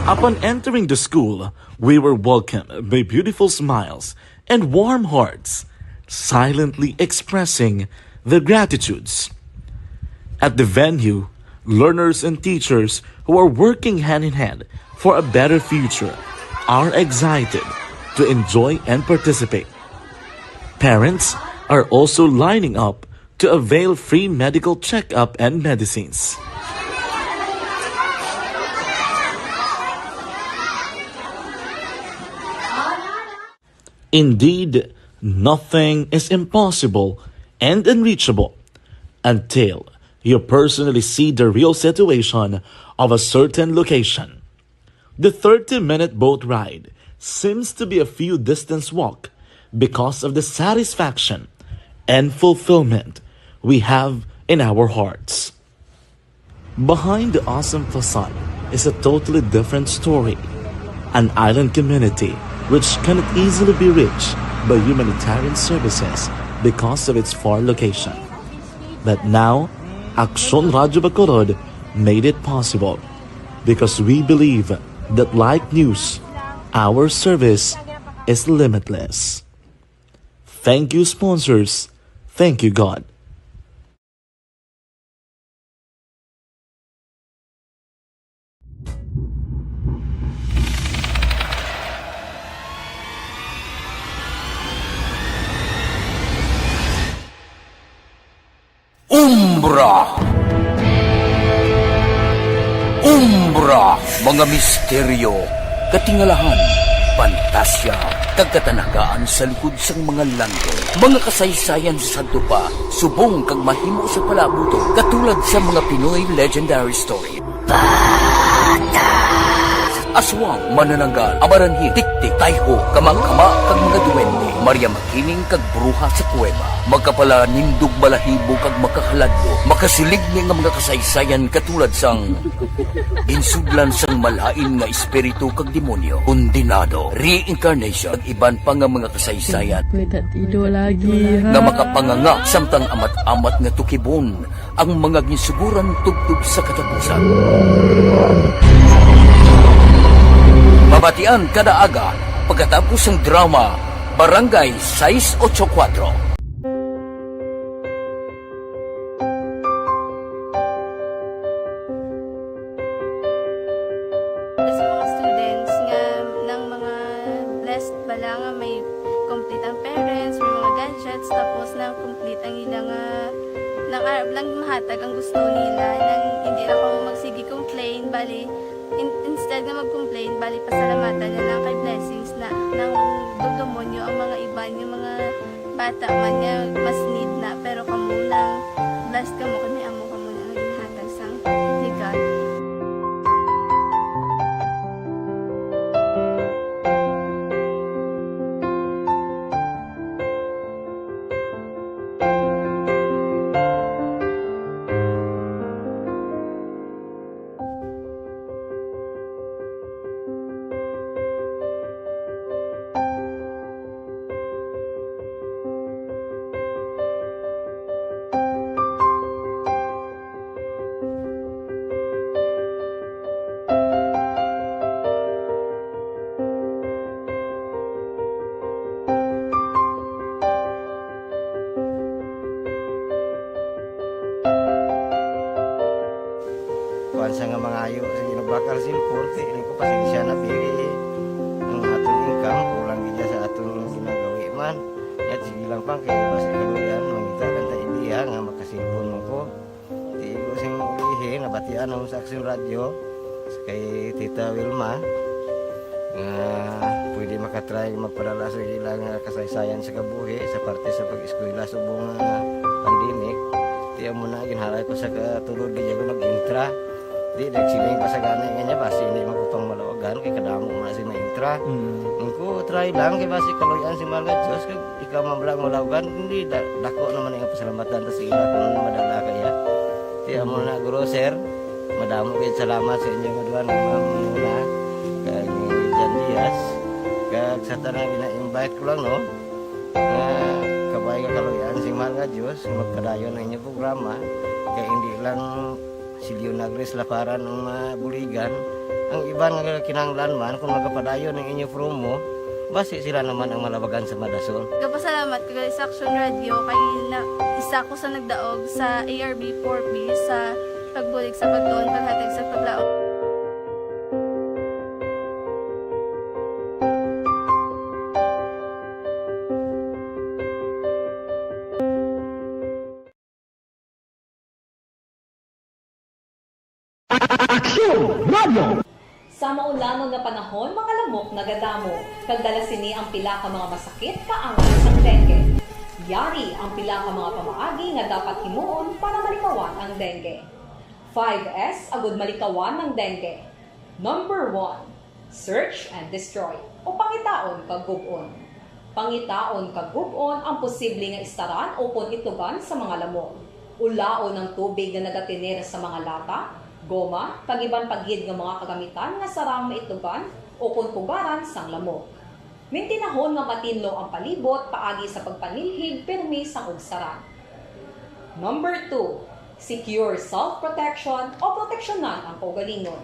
Upon entering the school, we were welcomed by beautiful smiles and warm hearts, silently expressing their gratitudes. At the venue, learners and teachers who are working hand in hand for a better future are excited to enjoy and participate. Parents are also lining up to avail free medical checkup and medicines. Indeed, nothing is impossible and unreachable until you personally see the real situation of a certain location. The thirty-minute boat ride seems to be a few distance walk because of the satisfaction and fulfillment we have in our hearts. Behind the awesome facade is a totally different story, an island community which cannot easily be reached by humanitarian services because of its far location. But now, Aksyon Radyo Bacolod made it possible because we believe that like news, our service is limitless. Thank you, sponsors. Thank you, God. Umbra. Umbra, mga misteryo, katingalahan, pantasya, kag katanagaan sa likod sang mga langgam. Mga kasaysayan sa sadto pa, subong kag mahimo sa palaabuton, katulad sa mga Pinoy legendary story. Aswang, manananggal, amaranhit, tiktik, tayho, kamangkama, kag mga duwende. Maria Mag- Ining kag bruha sa kuweba, makapalanindog balahibo kag makahaladlo, makasilig ni nga mga kasaysayan katulad sang ginsudlan sang malain nga espiritu kag demonyo, kondenado, reincarnation, kag iban pa nga mga kasaysayan May tatido lagi, ha? nga makapanganga samtang amat-amat nga tukibon ang mga ginsuguran tubtob sa katapusan. Mabatian kada aga pagkatapos sang drama Barangay sais ocho kuwatro. Sa mga students nga nang mga blessed bala nga may complete ang parents, may mga gadgets, tapos nang complete ang ila nga nang arab lang mahatag ang gusto nila, nang hindi na ko magsige complain, bali in- instead nga mag-complain, bali pasalamatan na lang kay blessings na nang dugdumonyo ang mga iban, yung mga bata man nga mas need na, pero kamo lang blessed kamo kay may amo kamo nga ginhatag sang ni God. Kuan sa nga mangayo sa ginabakal sin korte, ini ko pasensya na, biri. Ang aton income, kulang gid sa aton ginagawi man. Yat, sige lang pang, kay basi kaluyan, mangita lang ta ideya nga makasilpon man ko. Tigo sing ulihi, nabatian ang sa Aksyon Radyo, kay Tita Wilma, nga pwede makatry magpadala sa ilang, ah, kasaysayan sa kabuhi sa parte sa pag-eskwela subong nga pandemic. Ti amo na, ginhalay ko sa katulod, di ako nag-intra. Di, nagsiling pa sa gani nga niya, basi hindi man ko pang maluwagan, kay kadamo man si maintra. Mm. Ang ko, try lang, kay basi kaluyan si mga Diyos, kag ikaw man lang maluwagan, hindi, da-, dako naman ang pasalamatan ta sa ila kung madala kaya. Ti amo na, guro, sir, madamo kayo salamat sa inyo nga duha nga mga muna, kag ni Jan Diaz, kag sa tanan gina-invite ko lang, no, nga kabay nga kaluyan sing mahal nga Diyos, nga magpadayon ang inyong programa, kay hindi lang si Leonagris Laparan ang mabuligan, ang iban nga kinahanglan man, kung magapadayon ang inyo promo, basi sila naman ang malabagan sa madason. Gapasalamat ko gali sa Aksyon Radyo kay na, isa ko sa nagdaog sa A R B four B sa pagbulig sa pagtuon, paghatag sa paglaom. Aksyon Radio! Sa maulamon nga panahon, mga lamok nagadamo, kag dala sini ang pila ka mga masakit kaangay sang dengue. Yari ang pila ka mga pamaagi nga dapat himuon para malikawan ang dengue. Five S agud malikawan ang dengue. Number one, search and destroy, o pangitaon kag gub-on. Pangitaon kag gub-on ang posible nga istaran ukon itlugan sa mga lamok. Ulaon ang tubig nga nagatener sa mga lata, goma, kag iban pa gid nga mga kagamitan nga sarang maitlugan ukon pugaran sang lamok. Mintinahon nga matinlo ang palibot paagi sa pagpanilhig pirmi sang ugsaran. Number two, secure self-protection o proteksyonan ang kaugalingon.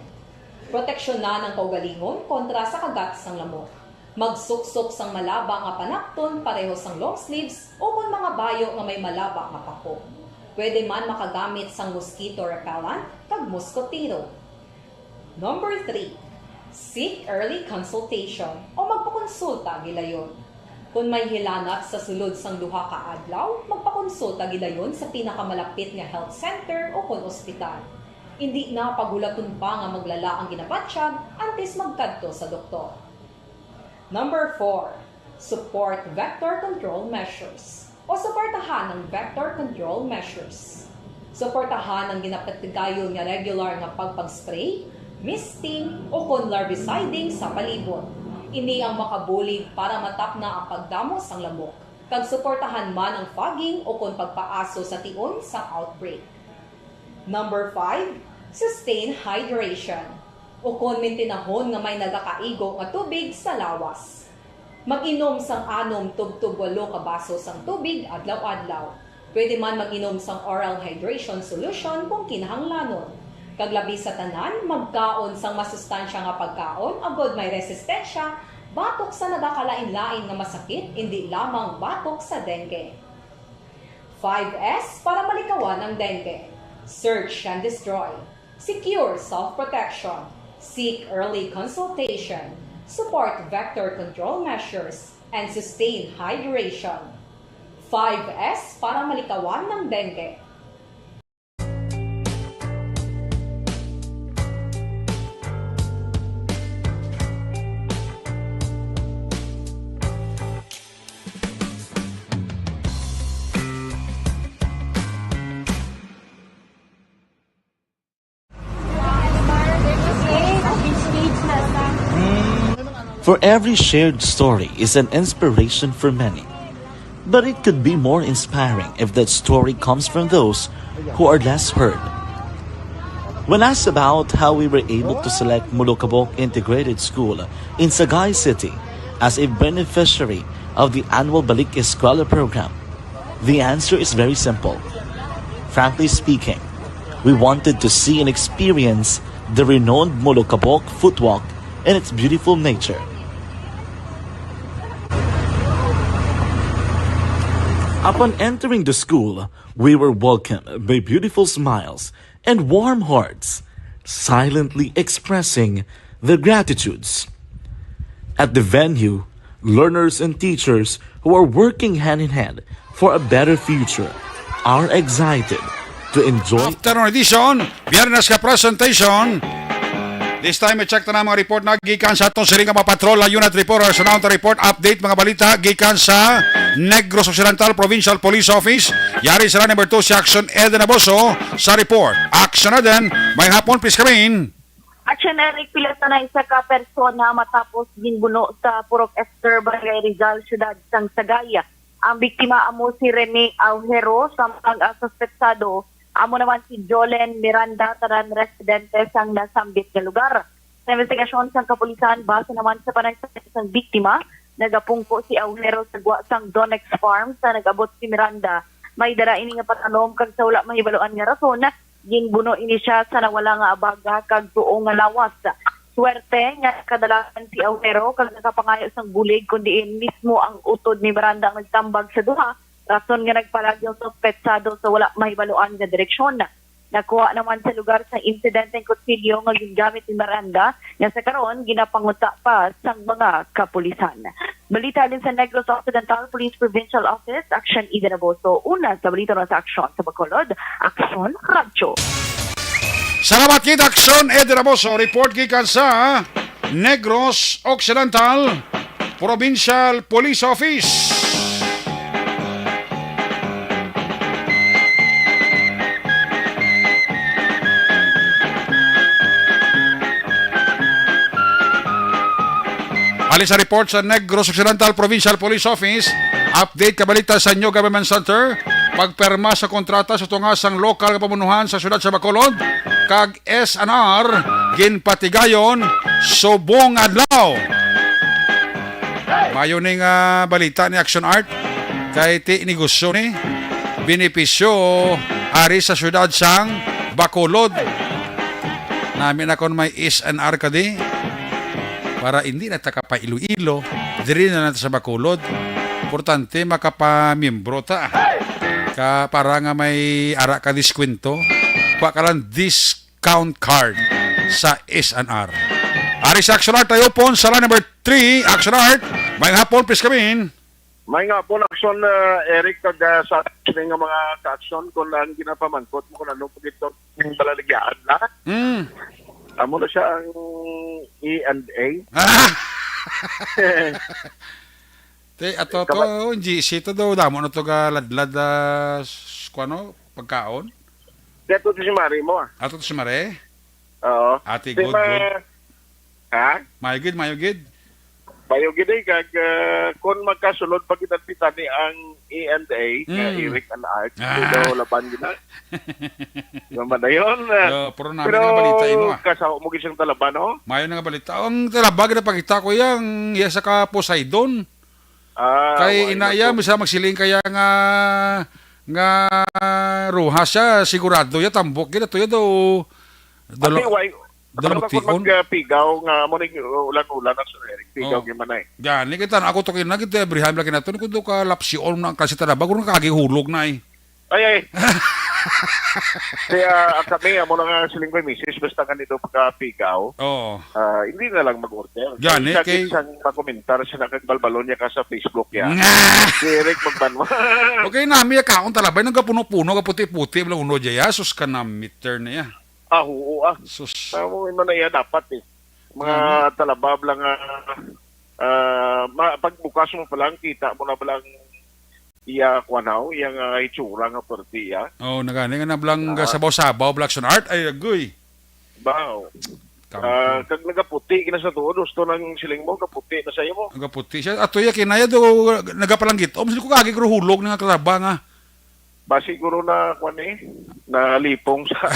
Proteksyonan ang kaugalingon kontra sa kagat sang lamok. Magsuksok sang malaba nga panakton pareho sang long sleeves ukon mga bayo nga may malaba nga pako. Pwede man makagamit sang mosquito repellent kag moskotero. Number three, seek early consultation o magpakonsulta gilayon. Kon may hilanat sa sulod sang duha ka adlaw, magpakonsulta gilayon sa pinakamalapit nga health center ukon ospital. Indi na paghulaton pa nga maglala ang ginabatyag antes magkadto sa doktor. Number four, support vector control measures o suportahan ang vector control measures. Suportahan ang ginapatigayon nga regular nga pagpag-spray, misting, ukon larviciding sa palibot. Ini ang makabulig para matapna ang pagdamo sang lamok. kag suportahan man ang fogging ukon pagpaaso sa tion sang outbreak. Number five, sustain hydration, ukon mintinahon nga may nagakaigo nga tubig sa lawas. Mag-inom sang anom tubtob walo ka baso sang tubig adlaw-adlaw. Pwede man mag-inom sang oral hydration solution kung kinahanglanon. Kag labi sa tanan, magkaon sang masustansya nga pagkaon agod may resistensya batok sa nagakalain-lain nga masakit, indi lamang batok sa dengue. Five S para malikawan ang dengue. Search and destroy. Secure self-protection. Seek early consultation. Support vector control measures. And sustain hydration. Five S para malikawan ng dengue. For every shared story is an inspiration for many. But it could be more inspiring if that story comes from those who are less heard. When asked about how we were able to select Molokabok Integrated School in Sagay City as a beneficiary of the annual Balik Eskwela program, the answer is very simple. Frankly speaking, we wanted to see and experience the renowned Molokabok footwalk and its beautiful nature. Upon entering the school, we were welcomed by beautiful smiles and warm hearts, silently expressing their gratitudes. At the venue, learners and teachers who are working hand in hand for a better future are excited to enjoy. Afternoon edition, Biyernes ka presentation. This time, i-check ta na mga report na gikan sa aton siring nga mga patrol, unit reporters. Sa naon ta report, update, mga balita gikan sa Negros Occidental Provincial Police Office. Yari sila number two si Action Eden Aboso sa report. Action Eden, may hapon, please come in. Action Eric, pila na isa ka persona matapos ginbuno sa Purok Esther, Barangay Rizal, siyudad sang Sagay. Ang biktima amo si Rene Aujero, samtang ang suspetsado amo naman si Jolen Miranda, tanan residente sang nasambit nga lugar. Sa investigasyon sang kapulisan, base naman sa panagsabi sang biktima, nagapungko si Aujero sa gwa sang Donex Farm sa nag-abot si Miranda. May dala ini nga pantalom kag sa wala mahibaluan nga rason, ginbuno ini siya sa nawala nga abaga kag tuo nga lawas. Swerte nga nakadalagan si Aujero kag nakapangayo sang bulig, kun diin mismo ang utod ni Miranda ang nagtambag sa duha, rason nga nagpalag ang suspetsado sa wala mahibaluan nga direksyon. Nakuha naman sa lugar sang insidente ang kutsilyo nga gingamit ni Miranda, nga sa karon ginapanguta pa sang mga kapulisan. Balita halin sa Negros Occidental Police Provincial Office, Action Ida Naboso. Una sa balita na sa Aksyon sa Bacolod, Aksyon Radyo. Salamat kita, Aksyon Ida Naboso. Report gikan sa Negros Occidental Provincial Police Office. Halin sa report sa Negros Occidental Provincial Police Office, update ka balita sa New Government Center, pagperma sa kontrata sa tunga sang lokal nga pamunuhan sa siyudad sa Bacolod, kag S N R ginpatigayon subong adlaw. Mayo ni nga balita ni Action Art kay ti negosyo ni benepisyo ari sa siyudad sang Bacolod. Nami na kon may S N R ka di para hindi na ta ka pa Iloilo, diri na lang ta sa Bacolod. Importante makapamiyembro ta. Ka para nga may ara ka diskwento, pa ka lang discount card sa S N R. Ari sa Action Art tayo pon sa line number three, Action Art. May hapon, please come in. May nga pon, Action, uh, Eric, kag uh, sa action nga mga ka-action, kung ang ginapamangkot mo kung ano pagito ang balaligyaan na. Mm. Amo na siya ang E and A. Ah! Te, ato to, ang G C to daw, damo na to ga ladlad, ah, s-, kuano, pagkaon? Kaya to si Mari mo, ah. Ato to si Mari? Oo. Ate, good, good. Ha? Mayo gid, mayo gid. Bayo gid, eh, kag, ah, kung magkasulod pa gid ang pitani ang E and A, nga Mm. Eric and Art, Ah. daw laban gid na. Nga madayon, ah. Yo, pero nami nga balita imo, ah. Kasaho mo gid siyang talaba, no? Mayo na nga balita. Ang talaba, ginapakita ko yang iya sa ka Poseidon. Ah, Kay wa, ina ina iya, to. Misa magsiling kaya nga, nga ruha siya, sigurado ya, tambok gid, ato ya daw, Ate, dalo-, why? Dalo Ano ka kung tion. Magpigaw nga mo ning ulan-ulan ang Sir Eric? Pigaw Oh. gyud man ay. Gani, kita na ako to kinagit, eh, brihan lang kinaton, kung do ka lapsion na ang klase talaba, kung nakagihulog na eh. Ay, ay. Kaya, ah, kami, amo na nga siling ko, misis, basta nga nito pagkapigaw, Oo. ah, hindi na lang mag-order. Gani, Kaya kay sakit sang makomentar sa nakagbalbalon niya ka sa Facebook niya. Nga! Si Eric magbanwa. Okay, nami, ya kaon talabay, nagapuno-puno, kaputi-puti, wala uno, jaya, sus ka na meter na ya. Ah, oo, ah. Sus. Tama, yun man na iya dapat, eh. Mga Tama. Talabab lang, ah, ah, ma-, pagbukas mo pa lang, kita mo na ba lang iya, kuwan, haw, iya nga itsura nga pwerte, iya? Oh, nagani nga nablang Ah. Sabaw-sabaw, Black Sun Art, ay, agoy. Baw. Kampo. Ah, kag nagaputi, gina sa tuod, gusto nang siling mo, kaputi na sa imo. Nagaputi siya. Ato iya, kinaya do, nagapalanggit. Om, sino ko kagi, kruhulog na nga kalaba nga. Ba siguro na, kwan eh, nalipong sa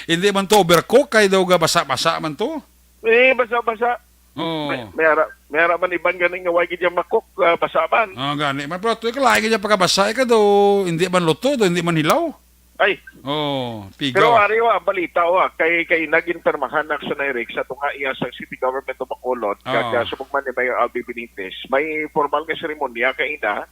Hindi man to overcook, kay daw ga basa-basa man to. Eh, basa-basa. Oo. May, may ara, may ara man iban ganing nga way gid yang makok, ah, basa man. Ah, gani man. Pero tuloy ka lain gid yung pagkabasa, eh, ka daw, hindi man luto, daw, hindi man hilaw. Ay. Oo, Pero pigaw. Ari, wa, balita, wa, kay, kay naging permahan na sa Eric sa tunga iya sa City Government of Bacolod, Oo. Kag, ah, subong man ni Mayor Albi Benitez, may formal nga seremonya kay ina,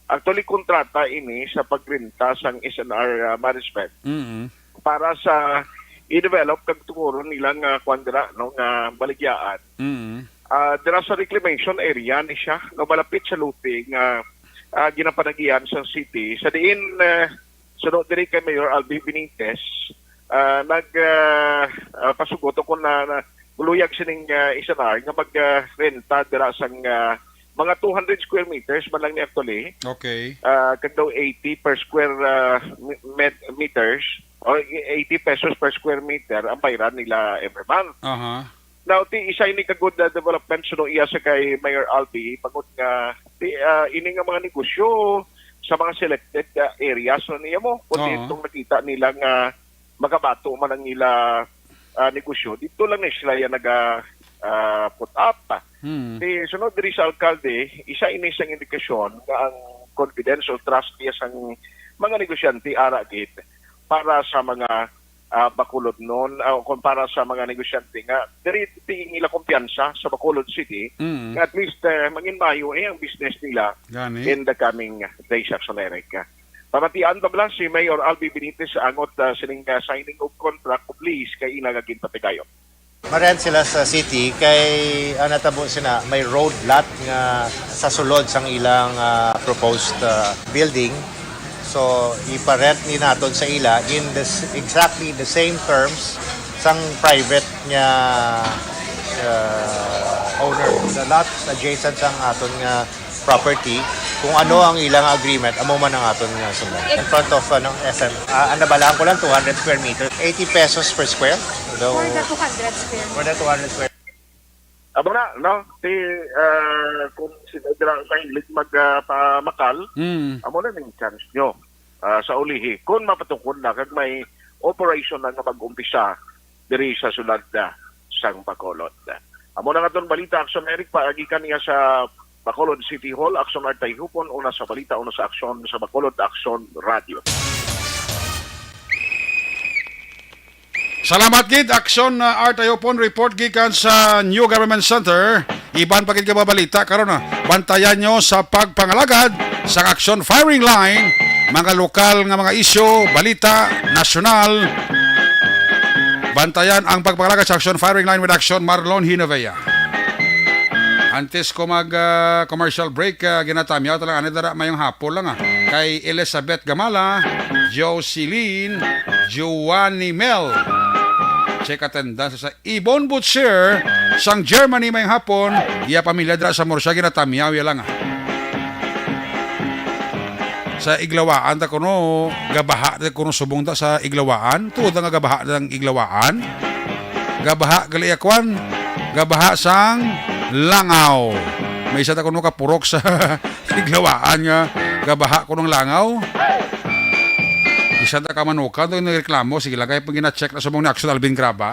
actually, kontrata ini sa pagrenta sang S N R, ah, management Mm. para sa i-develop kag tukuron nilang, ah, kwan dira, no, nga baligyaan. Mm. Ah, dira sa reclamation area ni siya, no, malapit sa lote nga, ah, ginapanagian sa city. Sa diin, eh, suno diri kay Mayor Albi Benitez, ah, nag, ah, ah, pasugot ako na, na luyag sining, ah, S N R nga mag, ah, renta dira sang, ah, mga two hundred square meters man lang ni actually. Okay. Ah, kag daw eighty per square, ah, me-, met-, meters or eighty pesos per square meter ang bayran nila every month. Aha. Now, ti isa ini ka good, ah, development suno iya sa kay Mayor Albi, bangod nga ti, ah, ini nga mga negosyo sa mga selected, ah, areas na niya mo, kung Oo. Itong nakita nila nga makabato man ang ila, ah, negosyo, dito lang ni sila yan naga, ah, put up. Hmm. Ti sunod diri sa alkalde, isa ini sang indikasyon nga ang confidence o trust niya sang mga negosyante ara gid para sa mga, ah, Bacolodnon, ah, kung para sa mga negosyante nga diri ti ila kumpiyansa sa Bacolod City, Mm. nga at least, eh, mangin mayo, eh, ang business nila Gani. In the coming days, Action Eric. Pamatian pa bala si Mayor Albi Benitez sa angot, ah, sining, ah, signing of contract of lease kay ila nga ginpatigayon. Ma-rent sila sa city kay ang natabo sina may road lot nga sa sulod sang ilang, ah, proposed, ah, building. So, ipa-rent ni naton sa ila in the s-, exactly the same terms sang private nga, ah, owner. The lots adjacent sang aton nga property, kung ano ang ilang agreement, amo man ang aton nga sundan. In front of, ano, S M. Ah, ang nabalahan ko lang, two hundred square meter, eighty pesos per square. Although, More than two hundred square. More than two hundred square. Amo na, no? Ti, ah, kung sino dira ang mahilig mag, ah, pamakal, Mm. amo na ning chance nyo, ah, sa ulihi. Kung mapatungkol na, kag may operation na nga mag-umpisa diri sa sulod na sang Bacolod. Amo na nga ton balita, Action Eric, paagi kaniya sa Bacolod City Hall, Action Artay Hupon, una sa balita, una sa aksyon sa Bacolod Action Radio. Salamat gid, Action, uh, Art Ayopon, report gikan sa New Government Center. Iban pa gid ka mga balita karon, ah. Bantayan nyo sa pagpangalagad sa Action Firing Line, mga lokal nga mga isyu, balita, nasyonal. Bantayan ang pagpangalagad sa Action Firing Line with Action Marlon Hinovea. Antes ko mag, ah, commercial break, ah, ginatamyaw talang ani dara mayong hapon lang, ah. Kay Elizabeth Gamala, Jocelyn, Giovanni Mel. Check attendance sa Ibon Butcher sang Germany mayong hapon. Iya pamilya dira sa Murcia, ginatamyaw iya lang, ah. Sa Iglawaan ta kuno, gabaha ta kuno subong ta sa Iglawaan. Tuod nga gabaha ang Iglawaan. Gabaha gali akwan. Gabaha sang Langaw. May isa ta kuno ka purok sa Tiglawaan nga gabaha kuno ang Langaw. Isa ta ka Manukan to nagreklamo, sige lang kay pag gina-check na subong ni Action Alvin Graba.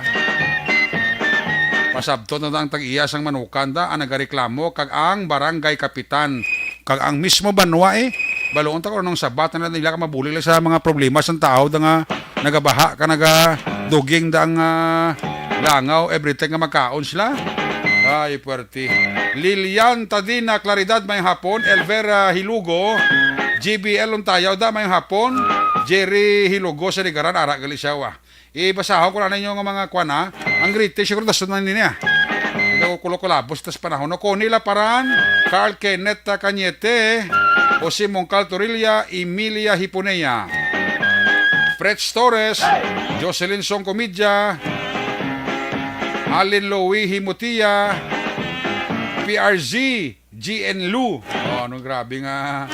Pasabton na ang tag-iya sang Manukan ta ang nagareklamo kag ang barangay kapitan kag ang mismo banwa, eh. Baloon ta kung anong sabat na nila ka mabulig lang sa mga problema sang tao da nga nagabaha ka nagaduging da ang, ah, Langaw every time nga magkaon sila. Ay, puwerte. Lilian Tadina Claridad, may hapon. Elvera Hilugo, G B L Untayaw da, may hapon. Jerry Hilugo sa Ligaran, ara gali siya, wa. Ibasahon ko na ninyo nga mga kwan, ha. Ang greeting, siguro dason na niya. Ito ko kulo-kulabos tas panahon. No, Connie Laparan, Carl Kenneth, ah, Cañete, Jose Mongcal Torilla, Emilia Hiponea, Fretz Torres, Jocelyn Song Comedia, Alin Louie Himutia, P R Z, G N Lu. Oh, anong grabe nga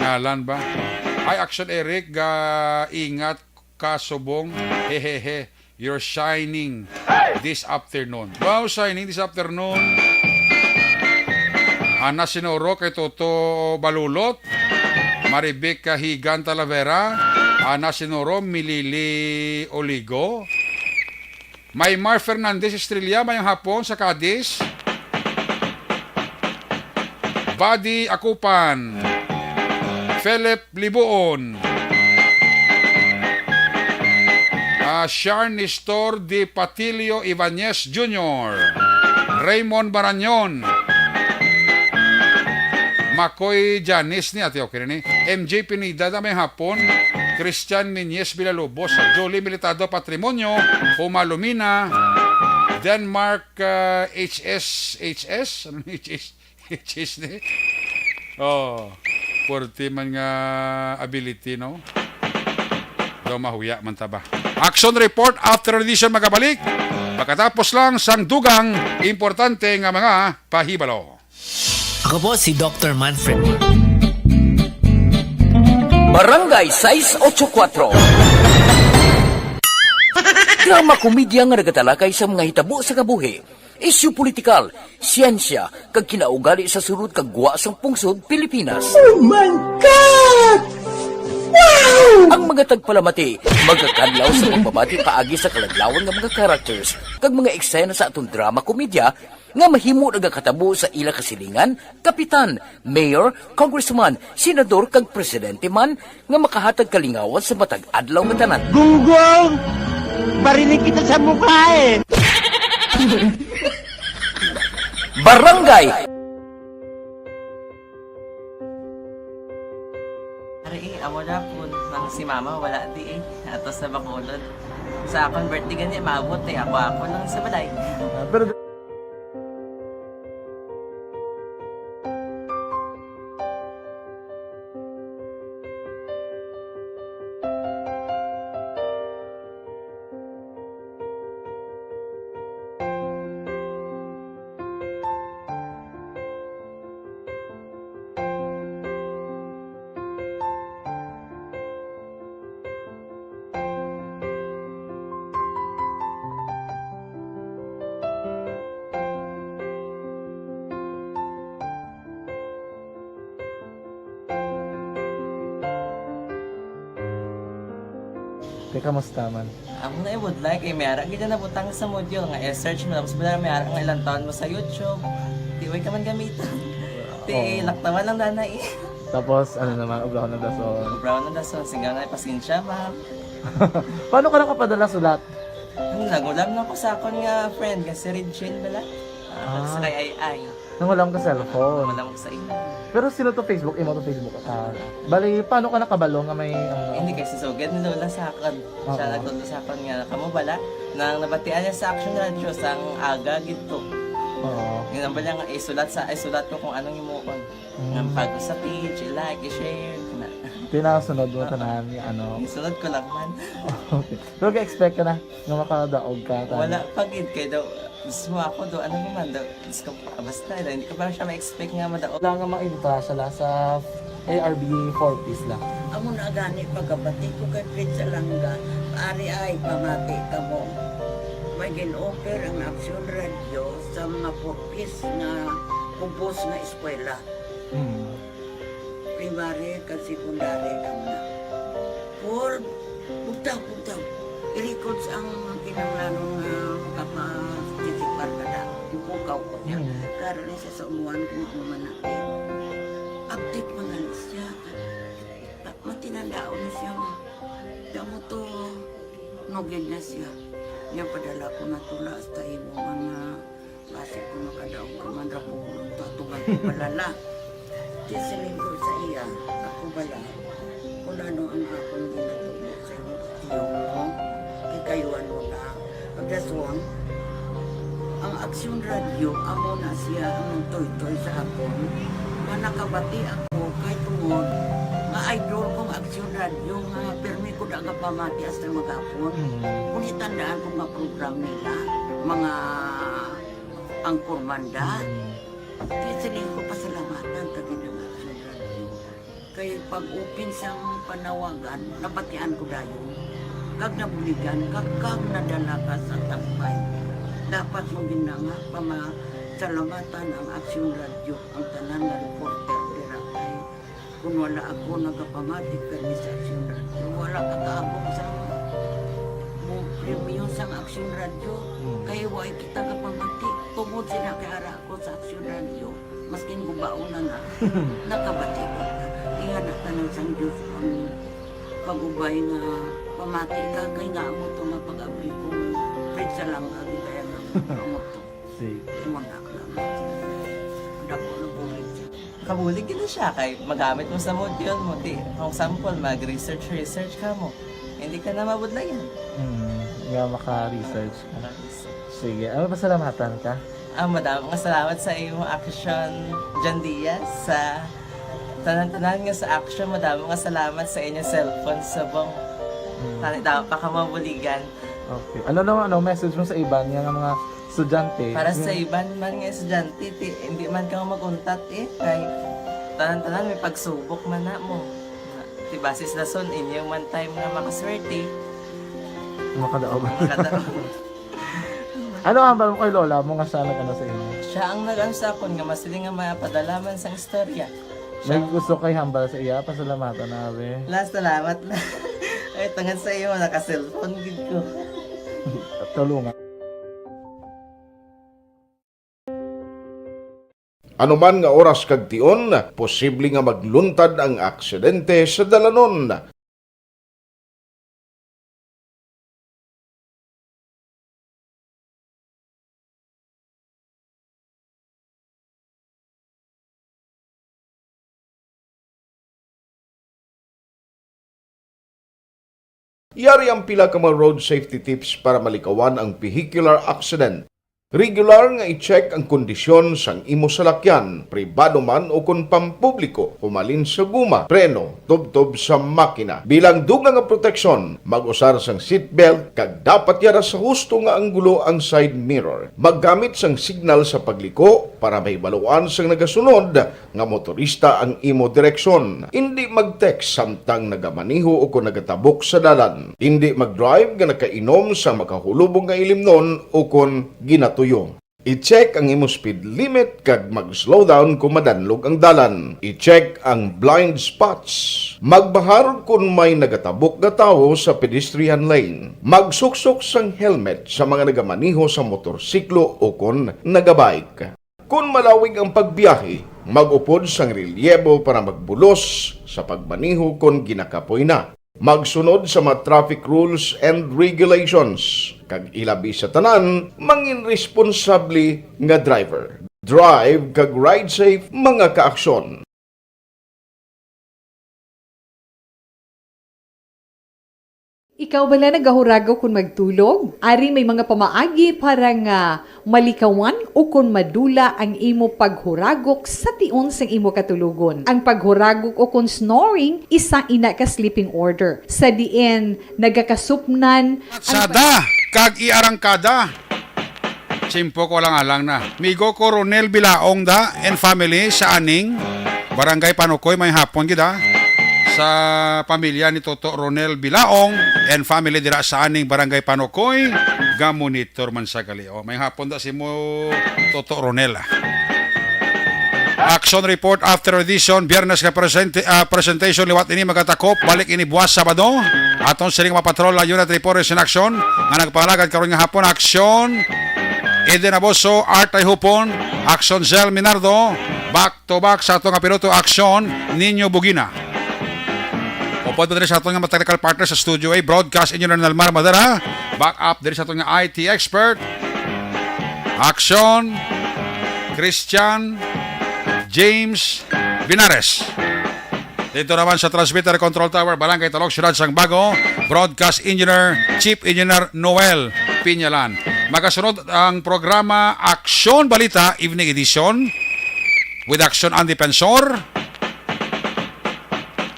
ngalan ba? Ay, Action Eric, ga ingat ka subong. Hehehe. You're shining this afternoon. Wow, shining this afternoon. Ana Sinoro kay Toto Balulot. Marivic Higan Talavera. Ana Sinoro, Milili Oligo. Maymar Fernandez Estrella, mayong hapon sa Cadiz. Buddy Akupan. Philip Libuon. Ah, Sharn Nestor de Patilio Ibanez Junior. Raymond Barañon. Makoy Janice ni ate, okay rin eh. M J Pineda, may hapon. Christian Miñez Villalobos, Jolie Militado Patrimonio, Puma Lumina, Denmark, ah, H S, H S? Ano ni H S? H S ni? Oh, forty man nga ability, no? Daw mahuya man ta ba? Action report after audition magabalik. Pagkatapos lang sang dugang importante nga mga pahibalo. Ako po si Doctor Manfred. Barangay sais ocho kuwatro. Drama komedya nga nagatalakay sa mga hitabo sa kabuhi, isyu politikal, siyensya, kag kinaugali sa sulod kag gwa sang pungsod Pilipinas. Oh my God! Wow! Ang mga tagpalamati magakadlaw sa pagpamati paagi sa kaladlawan nga mga characters kag mga eksena sa aton drama komedya nga mahimo nagakatabo sa ila kasilingan, kapitan, mayor, congressman, senador, kag presidente man nga makahatag kalingawan sa matag adlaw nga tanan. Gunggong! Barinig kita sa mukha eh! Barangay! Ari eh, amo na po. Nang si mama wala di eh. Ato sa Bacolod. Sa akon birthday gani, maabot eh. Ako, ako lang sa balay. Ah, pero Te, kamusta man? Amo na, I would like, eh, may ara gid na nabutang sa module nga i-search mo, tapos wala may ara nga ilang taon mo sa YouTube. Di, way ka man gamiton. Ti, Oo. Laktawan lang dana, eh. Tapos, ano naman, ublahon ng dason. Ublahon ng dason, singgaw na, pasensya, ma'am. Paano ka nakapadala sulat? Ano, nagulam na ko sa akon nga friend, nga si Regine bala. Ah, Ah. Sa kay Ay Ay. Nangulam ka cellphone. Wala mo sa imo. Pero sino to Facebook? Imo to Facebook account. Bali, paano ka nakabalo nga may, ano? Hindi, kay si Sugad ni Lola sa akon. Siya Oo. nagtudlo sa akon nga, kamo bala, nang nabatian niya sa Action Radio, sang aga gid to. Oo. Yun ang bala nga, isulat sa, isulat ko kung anong imuon. Mm. Nga pag sa page, i-like, i-share, na. Tinasunod mo Oo. tanan, ano? Isunod ko lang man. Okay. Pero ga-expect ka na nga makadaog ka, tama? Wala pa gid, kay daw, mismo ako daw, ano naman daw, Diyos ko, basta, hindi ko pa siya ma-expect nga madaog. Wala nga ma-entrasya la sa A R B four Ps la. Amo na gani pagkabati ko kay Fritz Alanga, ari ay pamati kamo. May gin-offer ang Aksyon Radyo sa mga four Ps nga kubos nga eskwela. Hmm. Primary kag secondary lang na. For bugtaw, bugtaw. I-records ang kinahanglanon nga makaparticipar ka na. Ipukaw ko niya. Hmm. Karon ni sa umuan kung ano man natin. Update man na siya. Ta-, matinandaon na siya, ma. Kaya mo to, nugid na siya. Niya padala ko na tula hasta imo man nga basi ko makadaog ka man ra ko, tatugan ko palala. Di siling ko sa iya, ako bala, kung ano ang akong ginatubo sa imo, tiyo mo, kikayuan mo na. Pagdaswang, ang Aksyon Radyo, amo na siya ang nagtoytoy sa akon. Nga nakabati ako kay tungod nga idol kong Aksyon Radyo nga pirmi ko da nga pamati hasta maghapon. Mm. Kung itandaan ko nga program nila, mga angkor manda, Mm. di siling ko pasalamatan kag ang Aksyon Radyo. Kay pag-open sang panawagan, nabatian ko dayon. Kag nabuligan, kag, kag nadala ka sa tambay. Dapat mo gina nga pamasalamatan ang Aksyon Radyo, ang tanan nga reporter dira kay kung wala ako nagapamati kani sa Aksyon Radyo, wala ka kaabot sa mo premyo sang Aksyon Radyo. Hmm. Kay wa kita kapamati. Tungod sila kay ara ako sa Aksyon Radyo, maskin gubaon na na, nakabati ko. Ingana tanan sang Diyos ang pag-ubay nga pamati ka, kay nga amo to nga pag-abri ko, Fred sa lang agi kaya nga amo to. Sige. Imo na lang. Dako na bulig siya. Kabulig gid na siya kay magamit mo sa module mo. Di, for example, mag-research, research ka mo. Hindi ka na mabudlayan. Hmm, nga maka-research ka. Maka-research. Sige, ano, pasalamatan ka? Ah, madamo nga salamat sa imo Aksyon, John Diaz, sa tanan-tanan nga sa Aksyon. Madamo nga salamat sa inyo cellphone subong. Hmm. Tani daw pa ka mabuligan. Okay. Ano naman, ano, message mo sa iban nga mga estudyante? Para sa Yung iban man nga estudyante, ti, hindi man ka mag-untat eh. Kay tanan-tanan may pagsubok man na mo. Ti basis na son, inyo man time nga makaswerte. Makadaog. Makadaog. Ano ang hambal mo kay lola mo nga siya nag-ano sa imo? Siya ang nag-ano sa akon nga masiling nga mapadala man sang istorya. May Siya gusto kay hambal sa iya, pasalamatan na, be. La, salamat na. Ay, tungod sa imo, naka-cellphone gid ko. Tulungan. Anuman nga oras kag tion, posible nga magluntad ang aksidente sa dalanon. Yari ang pila ka mga road safety tips para malikawan ang vehicular accident. Regular nga i-check ang kondisyon sang imo salakyan, pribado man o kon pampubliko, humalin sa guma, preno, tubtob sa makina. Bilang dugang nga proteksyon, mag-usar sang seatbelt kag dapat yara sa husto nga anggulo ang side mirror. Maggamit sang signal sa pagliko para mahibaluan sang nagasunod nga motorista ang imo direksyon. Indi mag-text samtang nagamaneho o kon nagatabok sa dalan. Indi mag-drive nga nakainom sa makahulubong nga ilimnon o kon ginatuyo. I-check ang imo speed limit kag mag-slow down kung madanlog ang dalan. I-check ang blind spots. Magbahar kon may nagatabok nga tawo sa pedestrian lane. Magsuksok sang helmet sa mga nagamaneho sa motorsiklo o kon nagabike. Kon malawig ang pagbiyahe, mag-upod sang relyebo para magbulos sa pagmaneho kon ginakapoy na. Magsunod sa mga traffic rules and regulations, kag ilabi sa tanan, mangin responsable nga driver. Drive kag ride safe, mga kaaksyon. Ikaw bala nagahuragok kon magtulog? Ari may mga pamaagi para nga malikawan o kon madula ang imo paghuragok sa tion sang imo katulogon. Ang paghuragok o kon snoring, isa ina ka sleeping order, sa diin nagakasupnan ang Atsada kag iarangkada. Tiyempo ko lang alang na. Migo ko Ronel Bilaong da and family sa Aning, Barangay Panukoy, may hapon gid, ah. Sa pamilya ni Toto Ronel Bilaong and family dira sa Aning, Barangay Panukoy. Ga-monitor man sa gali. Oh, may hapon da si mo, Toto Ronel. Action report after audition, Biyernes nga presente-, ah, presentation liwat ini magatakop, balik ini buwas Sabado. Aton sining mga patrol, unit report is in action nga nagpangalagad karon nga hapon. Action, Eden Aboso, Art Ayhupon, Action Zell Minardo, back to back sa ato nga piloto. Action, Nino Bugina. Upod pa diri sa aton nga mga technical partner sa Studio A, broadcast engineer Nalmar Madara, back up diri sa aton nga I T expert. Action, Christian James Vinares. Dito naman sa Transmitter Control Tower, Barangay Talok, Siyudad sang Bago, broadcast engineer, Chief Engineer Noel Piñalan. Magasunod ang programa Aksyon Balita, Evening Edition, with Action Andy Pensor.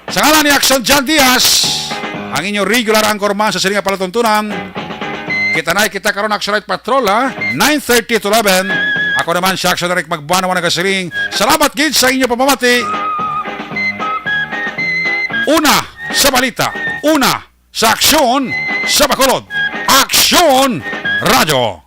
Sa ngalan ni Action John Diaz, ang inyo regular anchorman sa sining nga palatuntunan, kita na kita karon, Action Night Patrol, ha? Nine thirty to eleven. Ako naman si Action Eric Magbanwa nagasiling, salamat gid sa inyo pamamati. Una sa balita, una sa aksyon, sa Bacolod. Aksyon Radyo.